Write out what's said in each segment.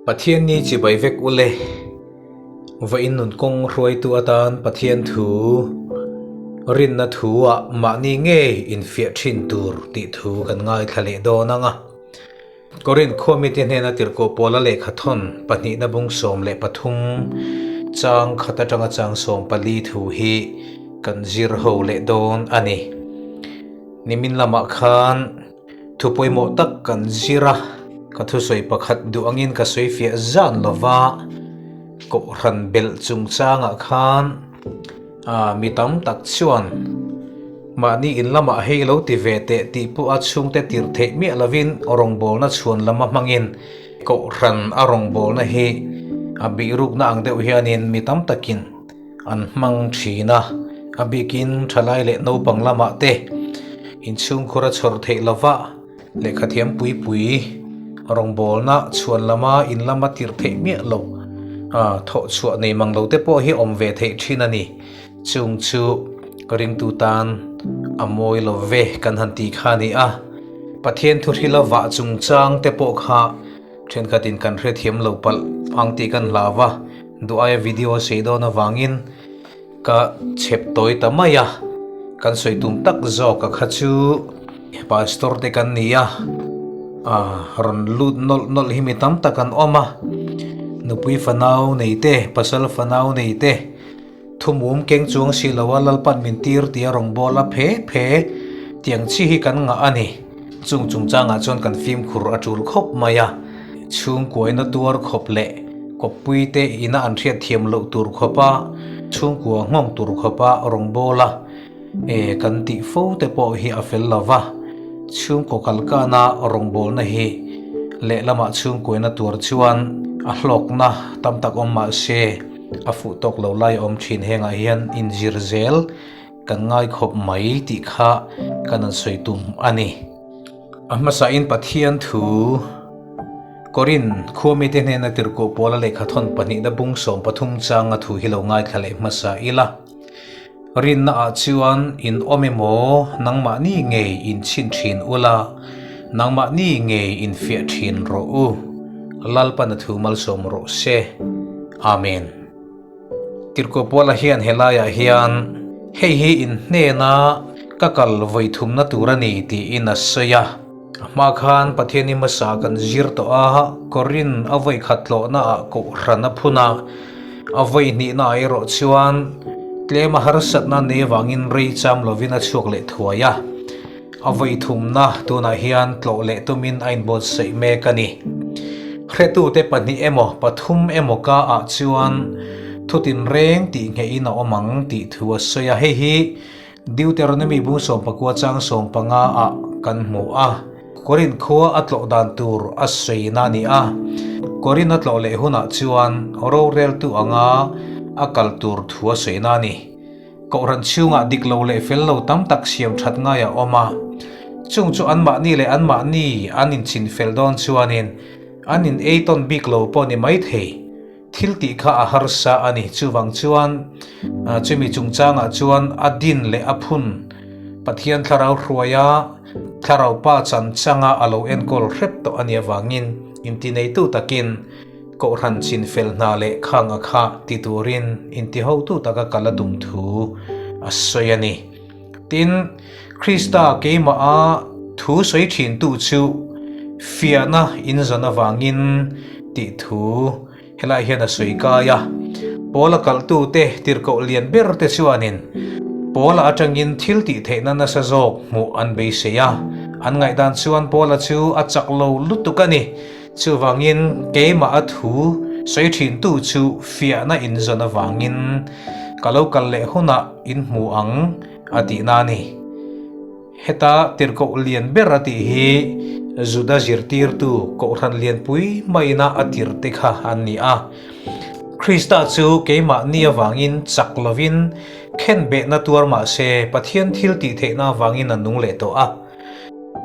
Pathian ni chibai vek u le. Vawiin nun kawng hruaitu atan Pathian thu, rinna thu ah mahni ngei infiah thin tur tih thu kan ngaithla leh dawn ang a. Korinth khua mite hnena tirhkoh Paula lehkha thawn pahnihna bung 13 chang khat atanga chang 14 thu hi kan zir ho leh dawn a ni. Nimin lamah khan thu pawimawh tak kan zir a, ka thusawi pakhat duh angin ka sawi fiah zan lova, Kohhran belh chungchangah khan mi tam tak chuan mahni in lamah hei lo ti ve teh tih pawh a chhungte tirh theih miah lovin rawngbawlna chhuan lama hmangin Kohhran a rawngbawlna hi a bihrukna ang deuh hianin mi tam takin an hmang thin a, a bikin thalai leh naupang lamah te inchhungkhur a chhawr theih lova. Lehkhathiam pui pui rawngbawlna chhuan lama in lama tirh theih miah loh thawh chhuah nei mang lo te pawh hi awm ve theih thin a ni. Chung chu ringtu tan a mawi lo ve kan han ti kha a ni a. Pathian thuhrila vah chungchang te pawh kha thenkhatin kan hrethiam lo palh ang tih kan hlau a, duh aia video a sei dawn avangin Ka chhep tawi ta mai a, kan sawi tum tak zawk a kha chu pastor te kan ni a, rawn lut nawlh nawlh hi mi tam tak an awm a, nupui fanau nei te, pasal fanau nei te, thumum keng chuang si lo a Lalpan min tir tia rawngbâwl a phe phe tiang chi hi kan ngah a ni. Chung chungchangah chuan kan fimkhur a tul khawp mai a, chhungkuaina tuar khawp leh kawppui te ina an hriat thiam loh tur khawpa chhungkua nghawng tur khawpa rawngbâwl a e kan tih fo te pawh hi a fel lo va, chhungkaw kalkana rawngbâwlna hi lehlamah chhungkuaina tuar chuan a hlawkna tam tak awm mah se a fuh tawk lo lai a awm thin hengah hian inzir zel Kan ngai khawp mai tih kha kan an sawi tum a ni. A hmasain Pathian thu Korin khua mite hnena tirhkoh Paula lehkha thawn pahnihna bung 13 changa thu hi lo ngaithla leh hmasa ila. Rinna ah chuan in awm emaw nangmahni ngei in chhin thin ula, nangmahni ngei in fiah thin rawh u. Lalpan a thu malsawm rawh se. Amen. Tirhkoh Paula hian helaiah hian, Hei hi in hnena ka kal vawi thumna tur a ni tiin a sawi a. A hma khan Pathian i hmasa kan zir tawh a, Korin a vawi khat tlawhnaah kohhran a phun a, a vawi hnihnaah erawh chuan tlema harsatna nei avangin rei cham lovin a chhuak leh thuai a. A vawi thumna tunah hian tlawh leh tumin a inbuatsaih mek a ni. Hretute pahnih emaw pathum emaw ka ah chuan thutin reng tih nghehin a awm ang tih thu a sawi a, hei hi Deuteronomy bung 19 chang 15 ah kan hmu a. Korinth khua a tlawh dan tur a sawina a ni a, Korinth a tlawh leh hunah chuan roreltu anga a kal tur thu a sawina a ni. Kohhran chhungah dik lo leh fel lo tam tak siam that ngai a awm a, chung chu anmahni leh anmahni an inchin fel dawn chuanin an in ei tawn bik lo pawh ni mai thei. Thil tih kha a harsa a ni. Chuvang chuan chumi chungchangah chuan a din leh a phun Pathian thlarau hruaia thlarau pa chan changa a lo enkawl hrep tawh a nih avangin intineitu takin Kohhran chinfel hna leh khang a kha ti turin intihotu taka kal a tum thu a sawi a ni. Tin, Krista keimaha thu sawi thintu chu fiahna inzawn avangin tih thu helai hian a sawi kai a. Paula kalhtute tirhkoh lian ber te chuanin Paula atangin thil tih theihna nasa zawk hmuh an beisei a. An ngaihdan chuan Paula chu a chak lo lutuk a ni. Chuvangin keimah a thu sawi thintu chu fiahna inzawn avangin ka lo kal leh hunah in hmu ang a tihna a ni. Heta tirhkoh lian ber a tih hi Juda zirtirtu Kohhran lianpui maina a tirte kha an ni a. Krista chu keimahni avangin chak lovin khenbehna tuar mah se Pathian thil tih theihna avangin a nung leh tawh a.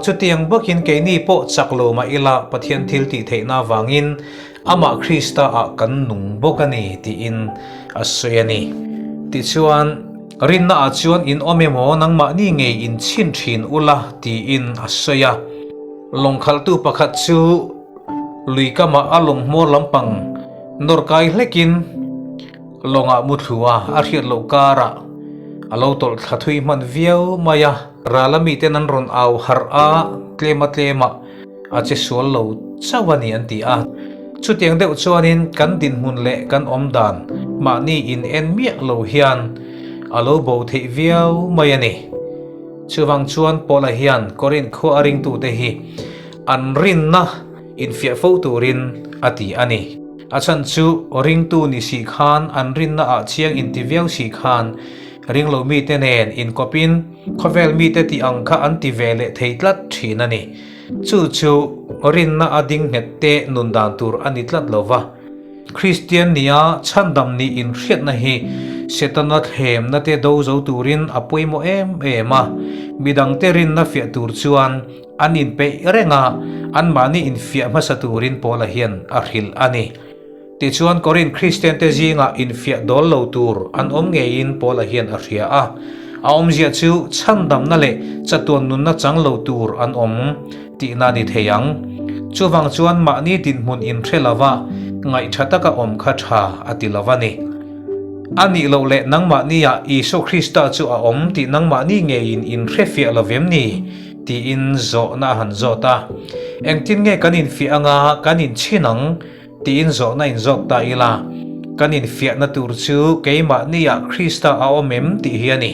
Chutiang bakin keini pawh chak lo mah ila Pathian thil tih theihna avangin Amah Krista ah kan nung bawk a ni tiin a sawi a ni. Tichuan, rinna ah chuan in awm emaw nangmahni ngei in chhin thin ula tiin a sawi a. Lawngkhalhtu pakhat chu. Lui kamah a lawng hmawr lampang nawr kai hlekin lawngah muthlu a, a hriat loh karah a lo tawlh thla thui hman viau mai a. Rala miten an rawn au harh a, tlema tlemah a che sual lo chauh a ni an ti a. Chutiang deuh chuanin kan dinhmun leh kan awm dan mahni in en miah lo hian a lo bo theih viau mai a ni. Chuvang chuan Paula hian Korinth khua a ringtute hi an rinna infiah fo turin a ti a ni. A chhan chu ringtu ni si khan an rinna ah chiang inti viau si khan ringlo mite nen inkawpin khawvel mite tih ang kha an ti ve leh thei tlat thin a ni. Chu chu rinna a ding nghet te nun dan tur a ni tlat lo va. Kristian nia chhandam nih inhriatna hi Setana thlemna te do zo turin a pawimawh em em a. Midangte rinna fiah tur chuan an inpeih reng a, anmahni infiah hmasa turin Paula hian a hrilh a ni. Tichuan Korinth Kristiante zingah infiah dawl lo tur an awm ngeiin Paula hian a hria a. A awmzia chu chhandamna leh chatuan nunna chang lo tur an awm tihna a ni thei ang. Chuvang chuan mahni dinhmun inhre lova ngaihtha taka awm kha tha a ti lo a ni. A nih loh leh nangmahniah Isua Krista chu a awm tih nangmahni ngeiin inhrefiah lo vem ni? tiin zawhna a han zawt a. Engtin nge kan infiah anga kan inchhin ang? Tiin zawhna inzawt ta ila, kan infiahna tur chu keimahniah Krista a awm em tih hi a ni.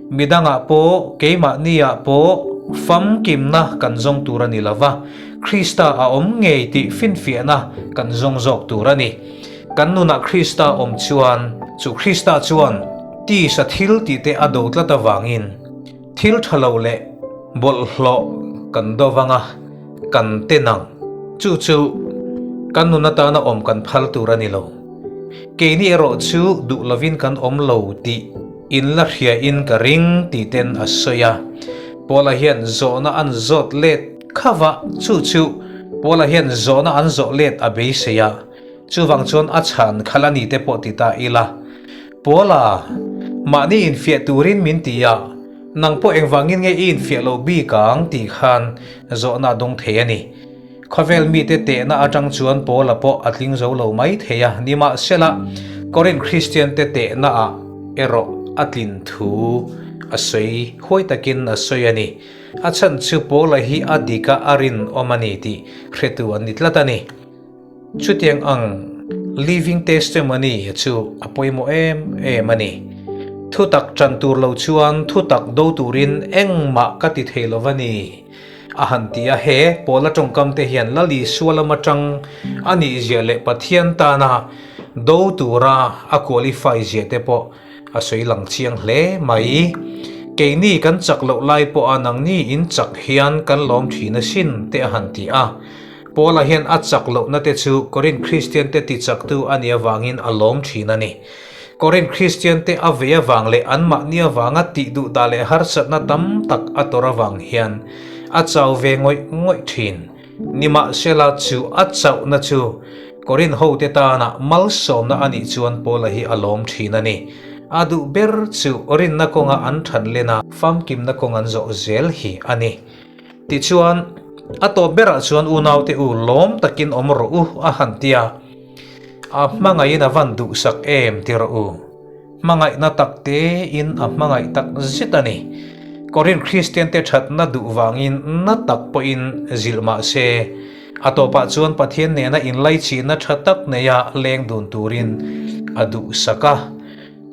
Midangah pawh, keimahniah pawh famkimna kan zawng tur a ni lo va, Krista a awm ngei tih finfiahna kan zawng zawk tur a ni. Kan nunah Krista awm chuan, chu Krista chuan tisa thil tihte a do tlat avangin, Thil tha lo leh bawlhhlawh kan do vang a, kan ten ang. Chu chu kan nun atana awm kan phal tur a ni lo. Keini erawh chu duh lovin kan awm lo tih in la hria in ka ring tih ten a sawi a. Paula hian zawhna an zawt let kha va, chu chu Paula hian zawhna an zawh let a beisei a. Chuvang chuan a chhan khalh a ni te pawh ti ta ila. Paula, mahni infiah turin min ti a, nang pawh engvangin nge i infiah loh bik ang tih khan zawhna a dawng thei a ni. Khawvel mite tehna atang chuan Paula pawh a tling zo lo mai thei a, nimahsela Korinth Kristiante tehnaah erawh a tlin thu a sawi huai takin a sawi a ni. A chhan chu Paula hi a dika a rinawm a ni tih hretu an ni tlat a ni. Chutiang ang living testimony chu a pawimawh em em a ni. Thutak ṭan tur lo chuan thutak do turin engmah ka ti thei lo va ni, a han ti a. He Paula ṭawngkam te hian Lal Isua lam aṭang a nih zia leh Pathian tana do tura a qualify zia te pawh a sawi lang chiang hle mai. Keini kan chak loh lai pawha nangni in chak hian kan lawm ṭhin asin te a han ti a. Paula hian a chak lohna te chu Korinth Kristiante tichaktu a nih avangin a lawm thin a ni. Korinth Kristiante a vei avang leh anmahni avanga tih duhdah leh harsatna tam tak a tawrh avang hian a chau ve ngawih ngawih thin. Nimahsela chu a chauhna chu Korinth hote tana malsawmna a nih chuan Paula hi a lawm thin a ni. A duh ber chu rinna kawnga an than len a, famkimna kawng an zawh zel hi a ni. Tichuan, a tawp berah chuan unaute u lawm takin awm rawh u a han ti a, a hmangaihin a van duhsak em ti rawh u. Hmangaihna tak tein a hmangaih tak zet a ni. Korinth Kristiante thatna duh vangin na tak pawhin zilh mah se, a tawpah chuan Pathian nena inlaichihna tha tak neia leng dun turin a duhsak a.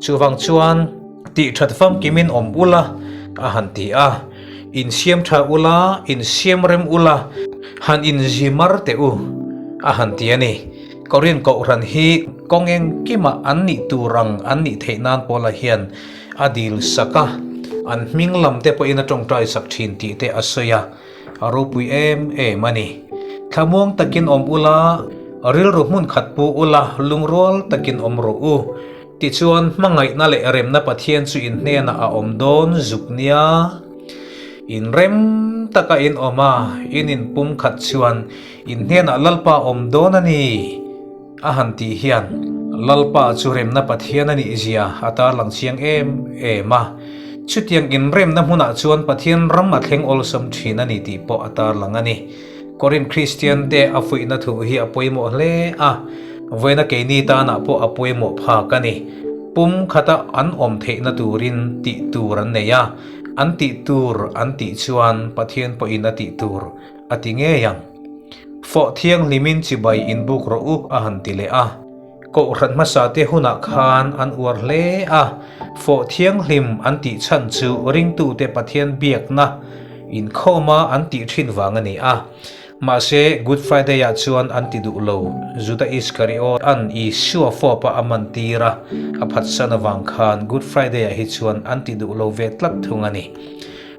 Chuvang chuan tih that famkimin awm ula a han ti a, insiam tha ula, insiam rem ula, han inzi mar teh u a han ti a ni. Korinth Kohhran hi kawng engkimah an nih tur ang an nih theih nan Paula hian a dil sak a, an hming lam te pawhin a tawngtai sak thin tih te a sawi a, a ropui em em a ni. Thlamuang takin awm ula, rilru hmun khat pu ula, lungrual takin awm rawh u. Tichuan, hmangaihna leh remna Pathian chu in hnenah a awm dawn zuk nia. In rem taka in awm a, in inpum khat chuan in hnenah Lalpa awm dawn a ni, a han tih hian Lalpa chu remna Pathian a nih zia a tarlang chiang em em a. Chutiang inremna hmunah chuan Pathian ram a thleng awlsam thin a ni tih pawh a tarlang a ni. Korinth Kristiante a fuihna thu hi a pawimawh hle a, vawiina keini tanah pawh a pawimawh phak a ni. Pum khata an awm theihna turin tih tur an nei a, an tih tur an tih chuan Pathian pawhin a tih tur a ti ngei ang. Fawh thianghlimin chibai inbuk rawh u a han ti leh a. Kohhran hmasa te hunah khan an uar hle a, fawh thianghlim an tih chhan chu ringtute Pathian biakna inkhawma an tih thin vang a ni a. Mahse, Good Friday-ah chuan an ti duh lo. Juda Iskariot-a'n Isua fawpa a man tir a, a phatsan avang khan Good Friday-ah hi chuan an ti duh lo ve tlat thung a ni.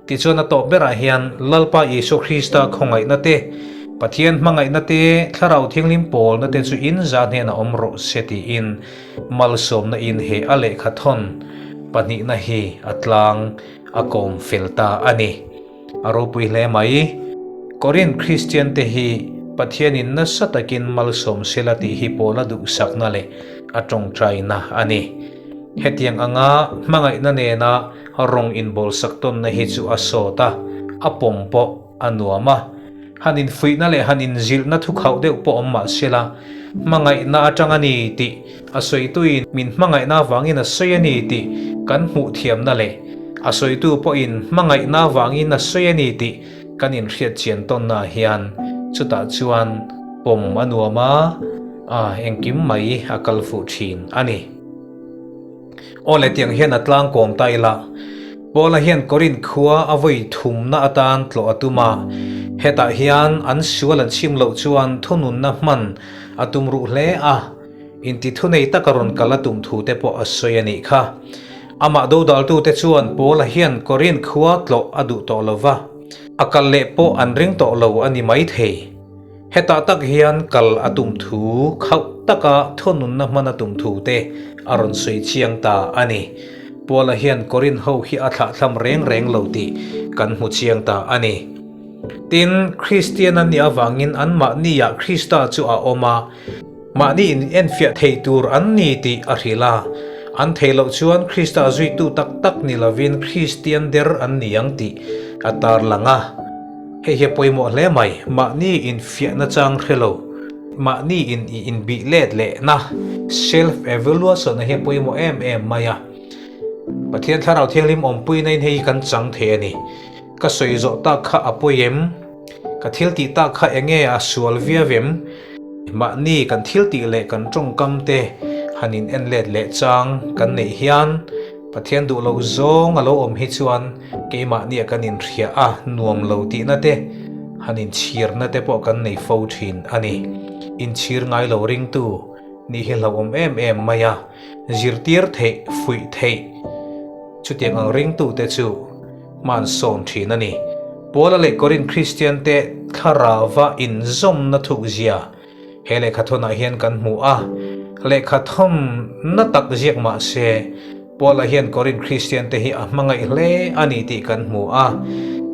Tichuan a tawp berah hian Lalpa Isua Krista khawngaihna te, Pathian hmangaihna te, Thlarau Thianghlim pawlna te chu in za hnenah awm rawh se tiin malsawmna in he a lehkha thawn pahnihna hi a tlang a kawm fel ta a ni. A ropui hle mai. Korinth Kristian te hi Pathianin nasa takin malsawm sela tih hi Paula duhsakna leh a tawngtaina a ni. Hetiang anga hmangaihna nena Rawng inbawlsak tawnna hi chu a sawt a, a pawm pawh a nuam a. Han infuihna leh han inzilhna thu khauh deuh pawh awm mah sela, hmangaihna atang a ni tih a sawituin min hmangaihna avangin a sawi a ni tih kan hmuh thiamna leh a sawitu pawhin hmangaihna avangin a sawi a ni tih kan inhriat chian tawnnaah hian chutah chuan pawm a nuam a, engkim mai a kal fuh thin a ni. Aw le tiang hian a tlang kawm ta ila. Paula hian Korinth khua a vawi thumna atan tlawh a tum a, hetah hian an sual an chhim loh chuan thununna hman a tum ruh hle a, inti thunei taka rawn kal a tum thu te pawh a sawi a nih kha. Amah dodaltute chuan Paula hian Korinth khua tlawh a duh tawh lo va, a kal leh pawh an ring tawh lo a ni maithei. Hetah tak hian kal a tum thu, khauh taka thununna hman a tum thu te a rawn sawi chiang ta a ni. Paula hian Korinth ho hi a thlahthlam reng reng lo tih kan hmu chiang ta a ni. Tin, Kristian an nih avangin anmahniah Krista chu a awm a, mahni in enfiah thei tur an ni tih a hrilh a. An theih loh chuan Krista zuitu tak tak ni lovin Kristian der an ni ang tih a tarlang a. Hei hi a pawimawh hle mai, mahni infiahna chang hre lo, mahni in i inbih let lehna, self evaluation, a hi a pawimawh em em mai a. Pathian Thlarau Thianghlim awmpuina in hei hi kan chang thei a ni. Ka sawi zawh tak kha a pawi em? Ka thil tih tak kha eng nge a sual viau em? Mahni kan thil tih leh kan tawngkam te han in en let leh chang kan neih hian Pathian duh loh zawng a lo awm hi chuan keimahnia kan inhria a, nuam lo tihna te, han inchhirna te pawh kan nei fo thin a ni. Inchhir ngai lo ringtu nih hi hlauhawm em em mai a, zirtir theih, fuih theih chutiang ang ringtute chu hman sawn thin a ni. Paula leh Korinth Kristiante thlarauva inzawmna thukzia He lehkhathawnah hian kan hmu a, lehkhathawn na tak ziak mah se, Paula hian Korinth Kristiante hi a hmangaih hle a ni tih kan hmu a,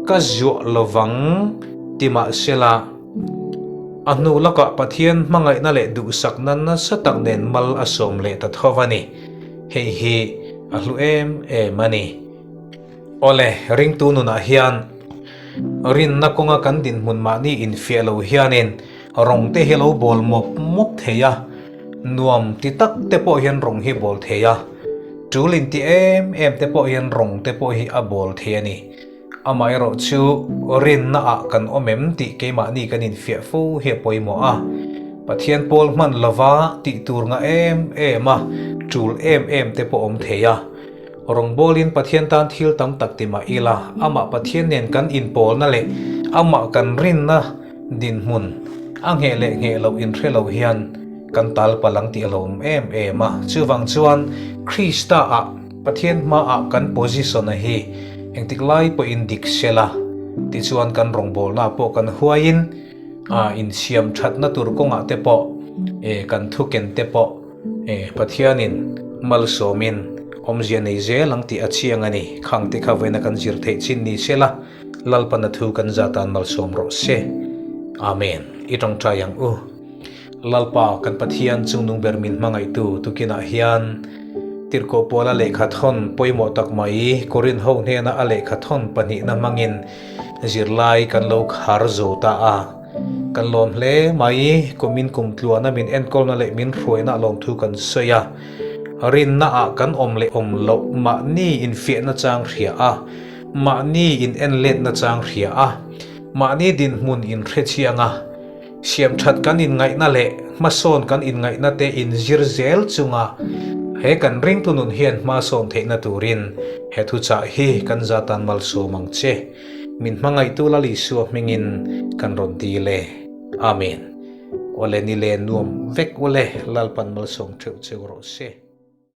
ka zuah lovang ti mah sela, a hnu lakah Pathian hmangaihna leh duhsakna nasa tak nen mal a sawm leh ta tho a ni. Hei hi a hlu em em a ni. Awle, ringtu nunah hian rinna kawnga kan dinhmun mahni infiah lo hianin rawng te hi a lo bawl mawp mawp thei a, nuam ti tak te pawh hian rawng hi bawl thei a, tul inti em em te pawh hian rawng te pawh hi a bawl thei a ni. Amaherawh chu rinna ah kan awm em tih keimahni kan infiah fo hi a pawimawh a, Pathian pawl hman lova tih tur ngah em em a, tul em em te pawh awm thei a. Rawngbawlin Pathian tan thil tam tak ti mah ila, amah Pathian nen kan inpawlna leh amah kan rinna dinhmun a ngheh leh ngheh loh inhre lo hian kan tal palh ang tih a hlawm em em a. Chuvang chuan Krista-ah Pathian hmaah kan position-a hi engtik lai pawhin dik sela, tichuan kan rawngbawlnaah pawh kan huaiin insiam thatna tur kawngah te pawh kan thuken te pawh Pathianin malsawmin awmzia nei zel ang tih a chiang a ni. Khang te kha vawiina kan zir theih chin ni sela, Lalpana thu kan zatan malsawm rawh se. Amen. I tawngtai ang u. Lalpa kan Pathian chungnung ber min hmangaihtu tukinah hian Tirhkoh Paula lehkha thawn pawimawh tak mai Korinth ho hnena a lehkha thawn pahnihna hmangin zirlai kan lo khar zo ta a. Kan lawm hle mai, kumin kum tluana min enkawlna leh min hruaina lawmthu kan sawi a. Rinna ah kan awm leh awm loh mahni infiahna chang hria a, mahni in enletna chang hria a, mahni dinhmun inhre chiang a, Siamthat kan inngaihna leh hmasawn kan inngaihna te inzir zel chunga he kan ringtu nun hian hmasawn theihna turin he thuchah hi kan zatan malsawm ang che. Min hmangaihtu Lal Isua hmingin kan rawn dil e. Amen. Awle ni le nuam vek ule Lalpan malsawm theuh cheu rawh se.